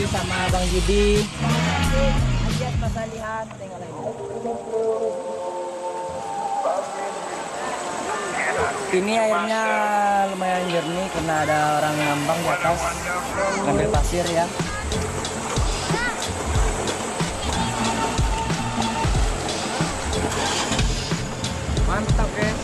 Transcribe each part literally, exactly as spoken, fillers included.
Sama Bang Judi. Ini airnya lumayan jernih karena ada orang ngambang di atas, ngambil pasir ya. Mantap, guys.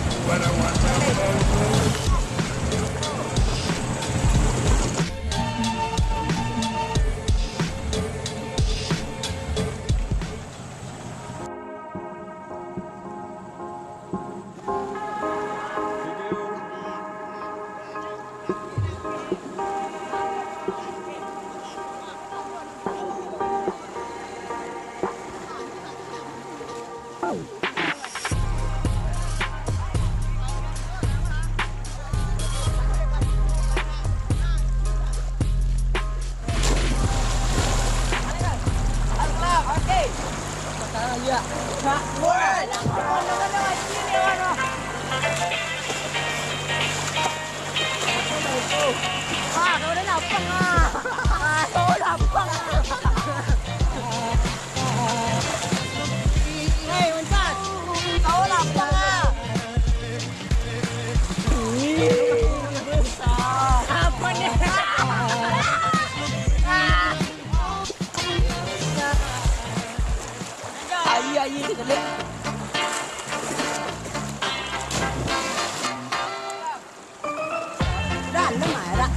Dalam ah, Rak.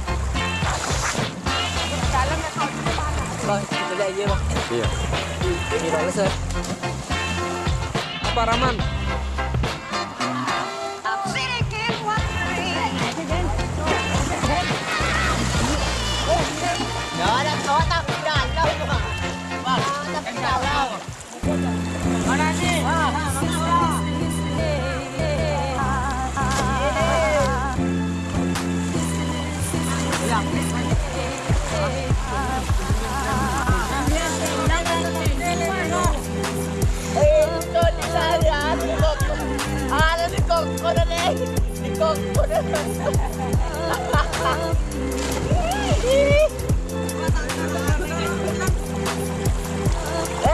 Bang, kita lihat aja, Bang. Iya. Ini bagus, Sir. Apa, Rahman? Ya, ada kau tapi dalam, Bang. Bang, tapi dalam.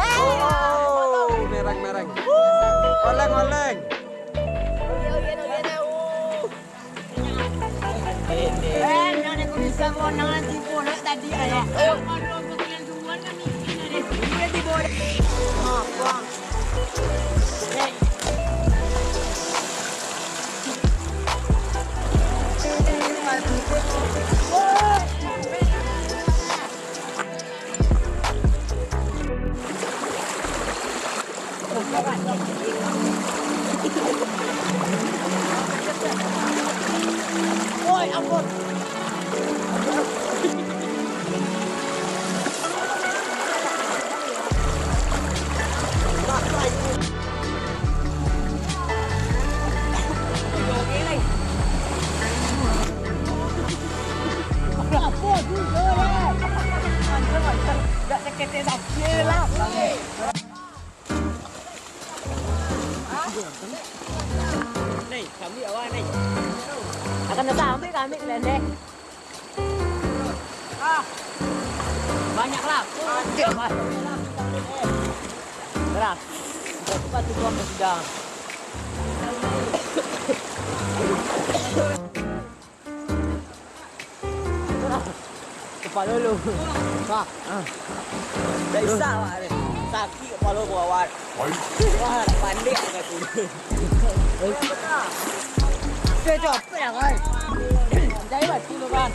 Oh, mereng-mereng. Oleng-oleng. Oi, ampun. Nih, kami awak nih. Akan datang ambil kami, Lende. Ah. Banyak lah. Beras. Buat tempat tu buang sudah. Kepala lu. Wah. Ah. Tak bisa, Wak. Sakit kepala gua, Wak. Wah, pandai aku tu. Oke, copot lah, kan. Jahit batu tu, kan.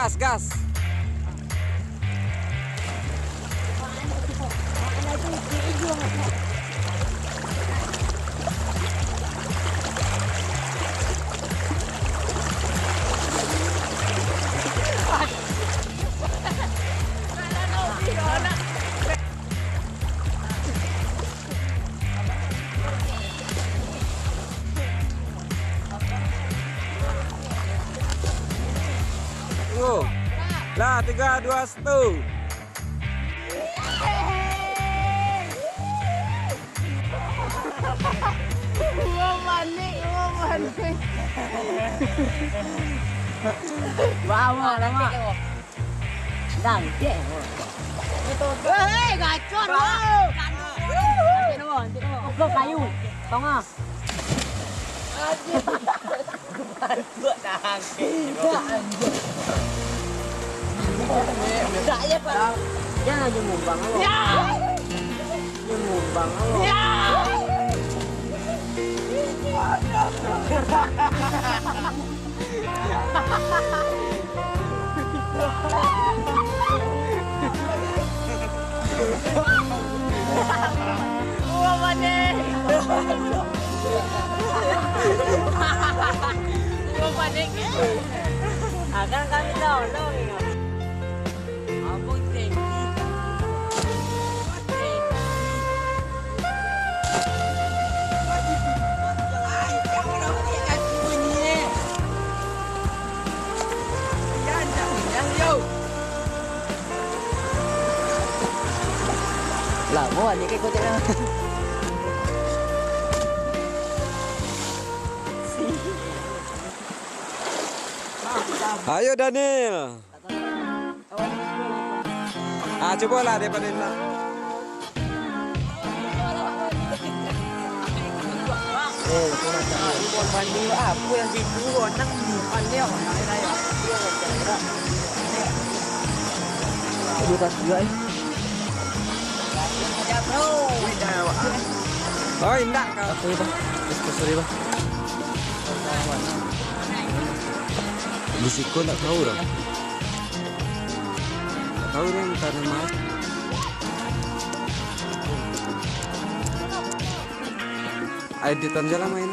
Gas, gas. Lah, tiga, dua, satu. Gua panik, gua panik. Bawa, bawa. Dangkek. Hei, gacor, bro. Nanti dulu, nanti dulu. Goblok kayu. Tongah. Anjir. Bantuak dangkek. Tidak, anjir. Tidak, ya, Pak. Jangan aja mumbang, lo. Ya. Aja mumbang, lo. Ya. Gua panik. Gua panik. Akan kami tolong, ya. Abang tinggi. Lah, mau aja ke kotak. Ayo, Daniel. Ah, cubolah daripada ni lah. Eh, itu macam ni. Banding apa yang situ, orang ni pandai, orang ni raya. Aduh, tak juga, eh. Oh, indak kau. Apa itu? Sorry, Bang. Di siko ndak tahu dah. Ndak tahu dah, entah nama. Editan je lah main.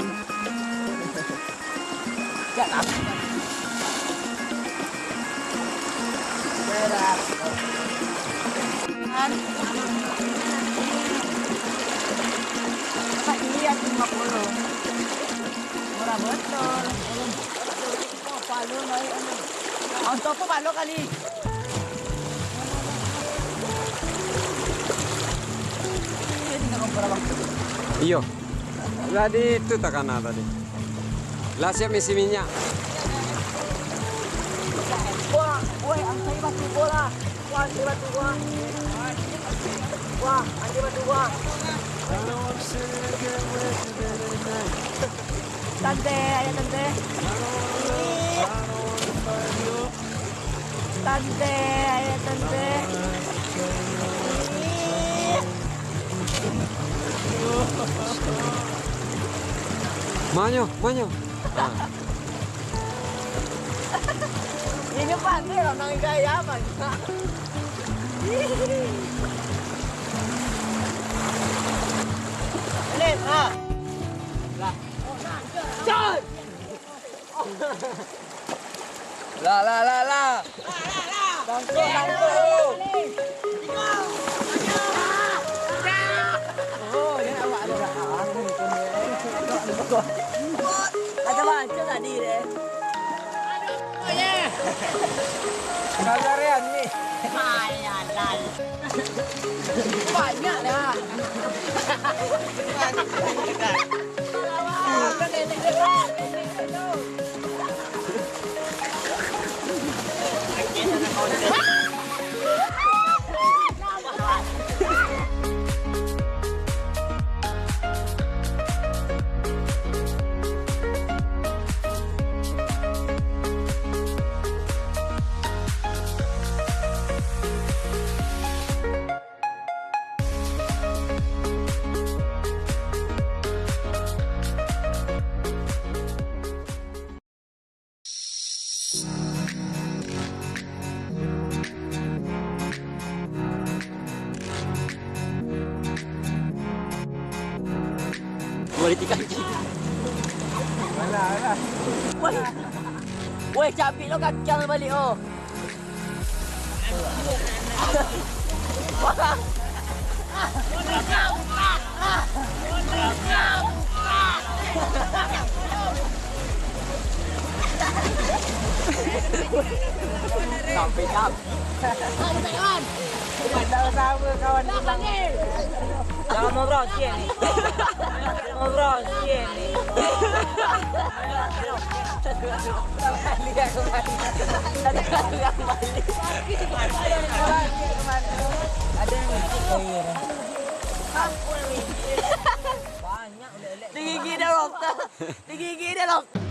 Dapat dilihat lima puluh. Murah betul. Ontok ko palo kali. Iyo. Tadi itu takana tadi. Lah siap isi minyak. Wah, woi, angkai batu bola. Wah, angkai batu bola. Wah, angkai batu bola. Tante, ayo tante. Tante, ayo tante. Manyo, manyo. Ah. Ini pakai orang gaya banyak. Ini, ah. Lah. Lah, lah, lah, lah. Bangkuk, bangkuk. Oh, ya, awak ada. Ada baca tadi deh. Kagarian ni. Hai, alai. Banyak dah. Kualiti kancing. Woi. Woi, capik lo kaki ang balik, oh. Sampai jam. Tidak sama kawan. Jangan ngobrol, Cien. Ngobrol, Cien. Digigit dah lobster. Digigit dah lobster.